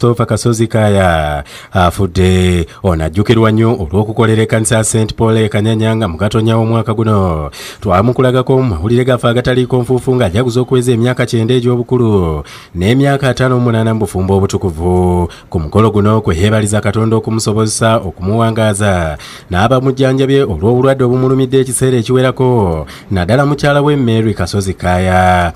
Christopher Kasozi Kaaya afudde. Ono ajjukirwa nnyo olw'okukolera ekkanisa ya St Paul e Kanyanya nga mu Gatonnya omwaka guno. Twamukulagako mu mawulire gaffe agataliiko nfuufu ng'ajaguza okuweza emyaka 90 egy'obukulu n'emyaka 58 mu bufumbo obutukuvu. Ku mukolo guno kwe yeebaliza Katonda okumusobozesa okumuwangaaza n'abamujjanjabye olw'obulwadde obumulumidde ekiseera ekiwerako, naddala mukyala we Mary Kasozi Kaaya.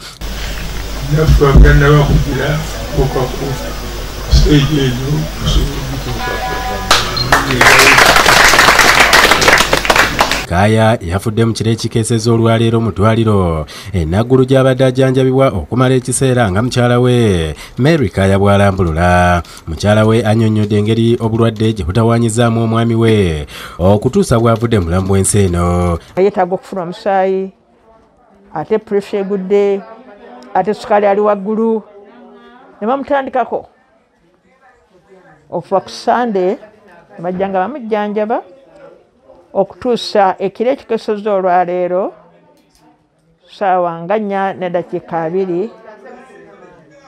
Kaaya yafudde mu kiro ekikeesezza olwaleero mu ddwaliro e Naggulu gy'abadde ajjanjabibwa okumala ekiseera nga mukyala we Mary Kaaya bw'alambulula. Mukyala we annyonnyodde engeri obulwadde gye butawaanyizaamu omwami we okutuusa bw'avudde mu bulamu bw'ensi eno. Yeetaaga okufuna omusaayi, ate puresha egudde, ate sukaali ali waggulu, ne bamutandikako okuva ku Sande ne bajja nga bamujjanjaba okutuusa ekiro ekikesezza olwaleero ssaawa nga 4:20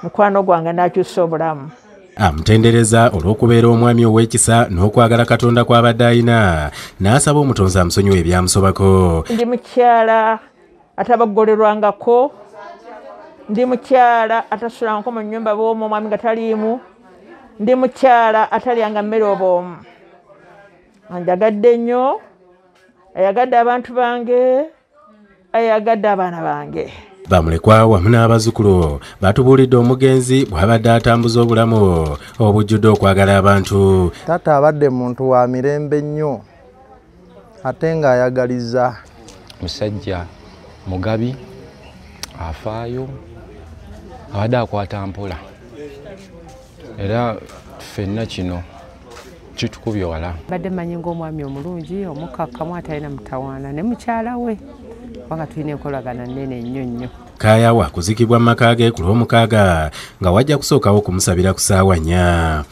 mukwano gwange n'akyusa obulamu. Amutendereza olw'okubeera omwami ow'ekisa n'okwagala Katonda kw'abadde ayina, n'asaba omutonzi amusonyiwe ebyamusobako. Ndi mukyala atabagolerwangako, ndi mukyala atasulangako mu nnyumba bw'omu omwami nga taliimu, ndi mukyala atalyanga mmere obw'omu. Anjagadde nnyo, ayagadde abantu bange, ayagadde abaana bange. Bamulekwa wamu n'abazzukulu batubuulidde omugenzi bw'abadde atambuza obulamu obujjudde okwagala abantu. Taata abadde muntu wa mirembe nnyo ate ng'ayagaliza. Musajja mugabi, afaayo, abadde akwata mpola, era ffenna kino kitukubye wala. Mbadde mmanyi ng'omwami omulungi, omukkakkamu, atalina mutawaana ne mukyala we, kubanga tulina enkolagana nnene nnyo nnyo. Kaaya wakuzikibwa mu maka ge ku Lwomukaaga nga wajja kusookawo okumusabira ku ssaawa 4.